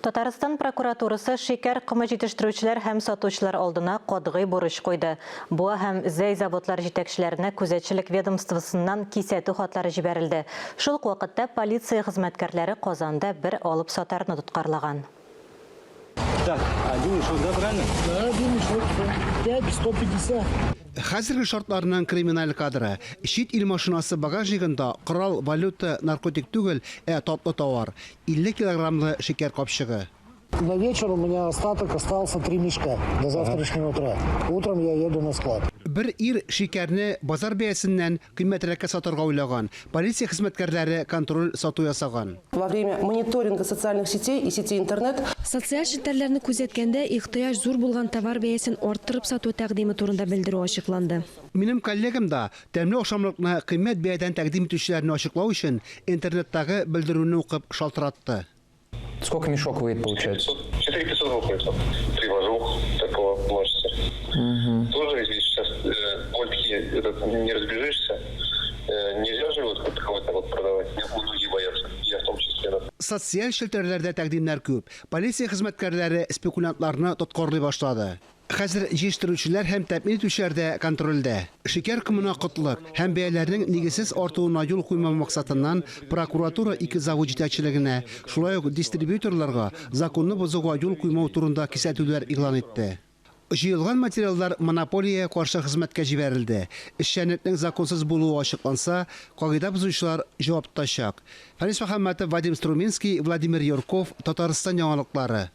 Татарстан прокуратурасы шикәр комы җитештерүчеләр һәм сатучылар алдына катгый бурыч куйды. Буа һәм Зәй заводлары җитәкчеләренә күзәтчелек ведомствосыннан кисәтү хатлары җибәрелде. Шул ук вакытта полиция хезмәткәрләре Казанда бер алыпсатарны тоткарлаган. Так, один мешок, да, правильно? Да, один мешок, все. 5, 150. Хәзерге шартларның криминаль кадры. Чит ил машинасы багажнигында корал, валюта, наркотик түгел, ә татлы товар. 50 килограммлы шикәр капчыгы. На вечер у меня остаток остался три мешка до завтрашнего утра. Утром я еду на склад. Бер ир шикәрне базар бәясеннән кыйммәтрәккә сатарга уйлаган. Полиция хезмәткәрләре контроль сату ясаган. Во время мониторинга социальных сетей и сети интернет Социаль челтәрләрне күзәткәндә, ихтыяҗ зур булган товар бәясен арттырып сату тәкъдиме турында белдерү ачыкланды. Минем коллегам да тәмле ашамлыкны кыйммәт бәядән тәкъдим итүчеләрне ачыклау өчен интернеттагы белдерүне укып шалтыратты. Сколько мешок выйдет, получается? 4500 выходит. Привожу такого можете. Тоже здесь сейчас довольно-таки этот, не разбежишься. Нельзя же вот как таковой так вот продавать. Многие боятся. Я в том числе. Да. Социаль челтәрләрдә тәкъдимнәр күп. Полиция хезмәткәрләре спекулянтларны тоткарлый башлады. Хәзер җитештерүчеләр һәм тәэмин итүчеләр дә контрольдә. Шикәр комына кытлык һәм бәяләрнең нигезсез артуына юл куймау максатыннан прокуратура ике завод җитәкчелегенә, шулай ук дистрибьюторларга законны бозуга юл куймау турында кисәтүләр игълан итте. Җыелган материаллар монополиягә каршы хезмәткә җибәрелде. Эшчәнлекнең законсыз булуы ачыкланса, кагыйдә бозучылар җавап тотачак. Фәнис Мөхәммәтов, Вадим Струминский, Владимир Юрков, Татарстан яңалыклары.